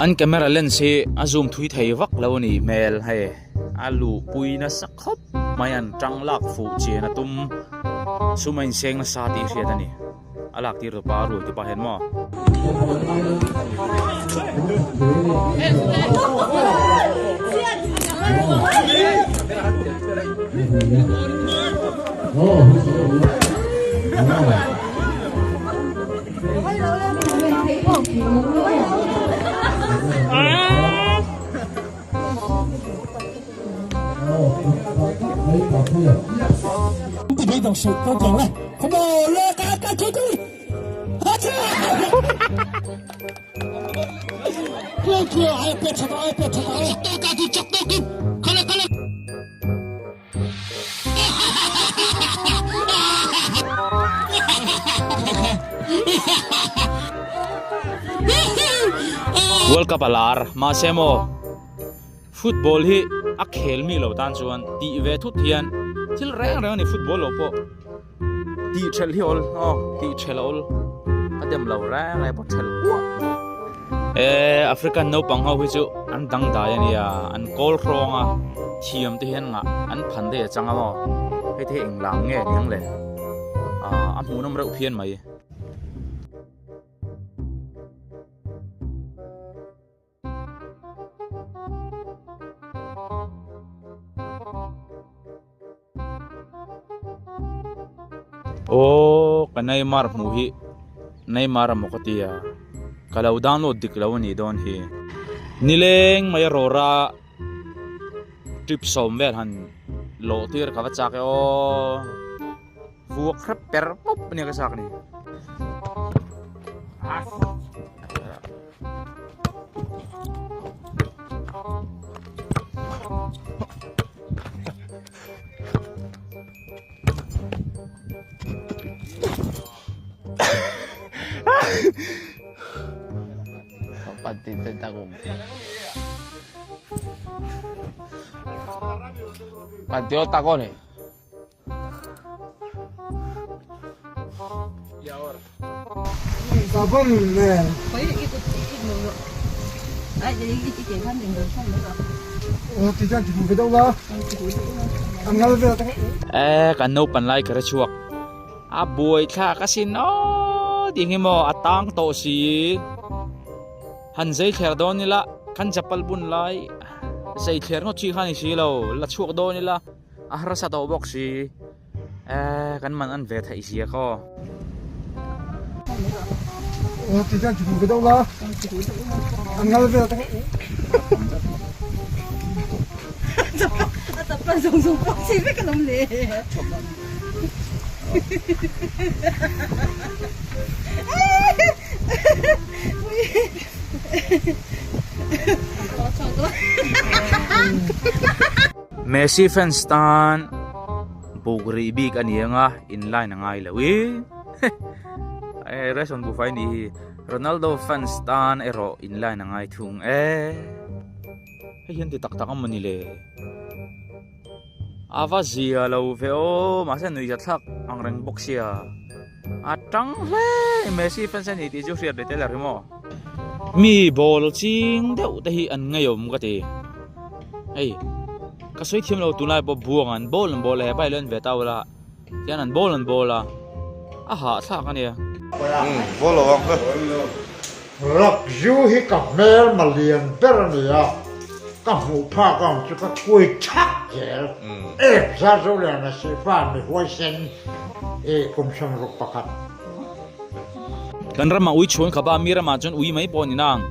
An camera lens hi a zoom thui thei vak lo a nih hmel hei a luhpui nasa khawp mai an tang lak fuh chian a tum sum a inseng nasa tih hriat a ni. A lak tir tupa a rui tupa hian maw. World Cup a lar mahse maw Football hi a khel mi lo tan chuan tih ve thut hian thil reng reng a ni football lo pawh tih thelh hi awl aw tih thelh a awl a dem lo reng reng pawh thelh kuah eh African naupang ho hi chu an dangdai a nia an kawl hrawng a thiam te hian ngah an phan daih a chang a maw hei te hi eng lang nge ni ang le ah a hmuhnawm reuh phian mai. Aww ka Neymar hmuh hi Neymar a maw ka ti a ka lo download dik lo a nih dawn hi nileng mai a rawra trip sawm vel han lawh tir ka va chak e aw vuak hrep per pawp a nia ka chak ni. Partió tacones. Eh kan naupan lai ka hre chhuak a buai thlak asin aw tih hi maw a tang tawh si han zai thler dawn ila kan chapal bun lai zai thler ngawt chi kha ni si lo la chhuak dawn ila. A harsa tawh bawk si eh kan man an ve theih zia khaw. Messi fans tan buk rih bik a ni ang a in line a ngai lo i eh ration buffet a nih hi Ronaldo fans tan erawh in line a ngai thung e hei hian ti tak tak a mawni le a va zia lo ve aw mahse nuih za thlak ang reng bawk sia a tang hle Messi fans a ni tih chu hriat leh tel a ri maw. Mi ball ching deuh te hi an ngeiawm ka ti hei ka sawi thiam lo tunlai pawh buang an ball an ball a hepa hi lo en ve ta ula tihian an ball an ball a a hahthlak a nia. Rak zu hi ka hmel ma lian ber a ni a, ka hmuh phak ang chu ka kui thak zel. Ep zar zo lian a sihfa mi huaisen i kum 61. Kan ramah ui chhuan khap a, mi ramah chuan ui mai pawh a ni nang.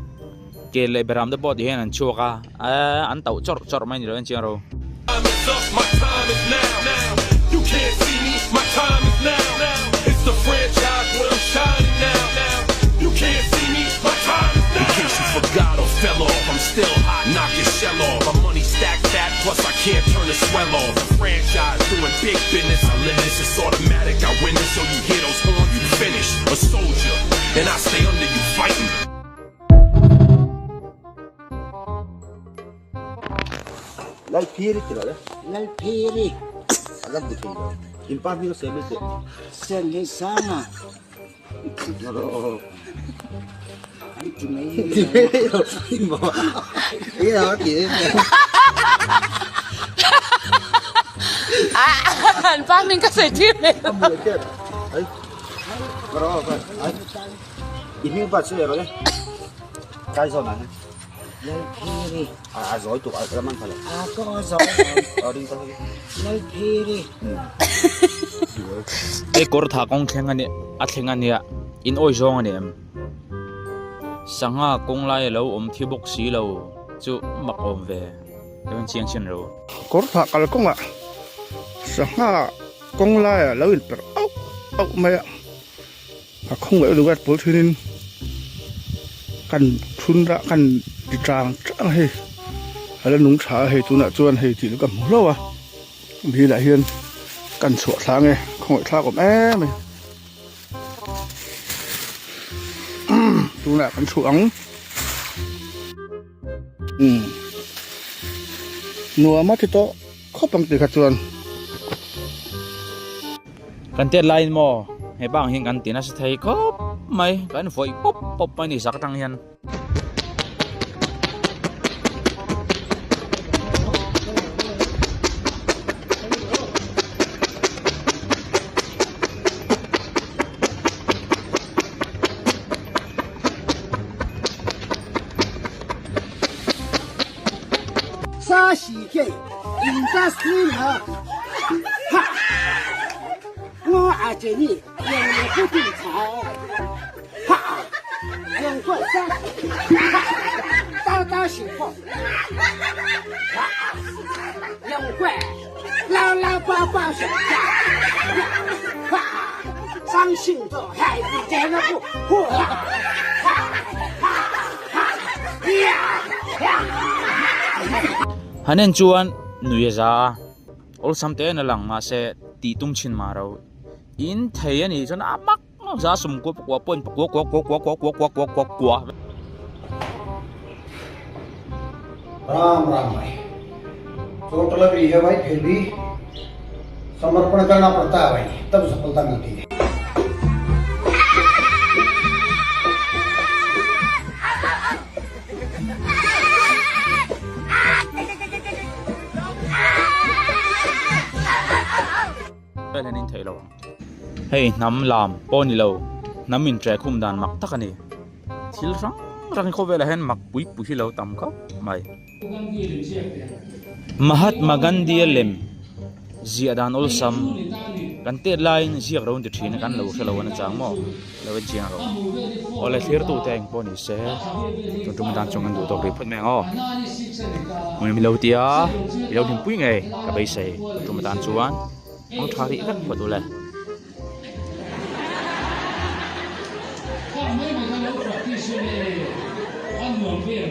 Kel leh beram te pawh ti hian an chhuak a, an tauh chawrh chawrh mai ni lo en chiang ro. Lalphiri ti lo le. Lalphiri. A lam ti thei lo. In pa hming a sel lut teh. Sel hi Sanga. An pa hming ka sawi tir leh lo. Hei kawr tha kawng thleng a nih a thleng a nia in awi zawng a ni em sangha kawng lai a lo awm thi bawk si lo chu mak awm ve ka en chiang chin ro. Kawr tha kal kawngah sangha kawng lai a lo in perh auh auh mai a. A khawngaih luat pawl thinin kan thun rah kan ti chang chang a hei a la nung tha a hei tunah chuan hei tih chu ka hmu hlauh a mi lah hian kan chhuah thla nge khawngaih thlak awm em mai tunah kan chhuah ang umm nuam a ti tawh khawp ang tih kha chuan. Kan tet laiin maw he bang hian kan ti nasa thei khawp mai kan vawih pawp pawp mai ni zak atang hian. Sa si ke industry 呢，哈，我爱这里用了不定财，哈，用过三，哈，打打辛苦，哈，用过老老爸爸说，哈，伤心的孩子见了不，哈，哈，哈，哈，呀，呀。 Hanen chuan nui a za a, awlsam te en a lang mahse tih tum chhin mah ro. In thei a nih chuan a mak mak za sum kua pakua point pakua kua kua kua kua kua kua kua kua kua. Ram Ram भाई चोट लग रही है भाई फिर भी समर्पण करना पड़ता है भाई तब सफलता मिलती है Vel hian in theih lo ang. Hei hnam lam pawh ni lo, hnam in ṭe khum dan mak tak a ni. Thil hrang hrang hi khawvelah hian mak pui pui hi lo tam khawp mai. Mahatma Gandhi-a lem ziah dan awlsam kan tet laiin ziak ro an ti thin a, kan lo hre lo a nachang maw? Lo en chiang ro. Awle thlirtute eng pawh ni se tun tum atan chuan kan duh tawk rih phawt mai ang aw. Hmun mi lo tia i lo hlimpui ngei ka beisei tun tum atan chuan hmang tha rih vek phawt ule.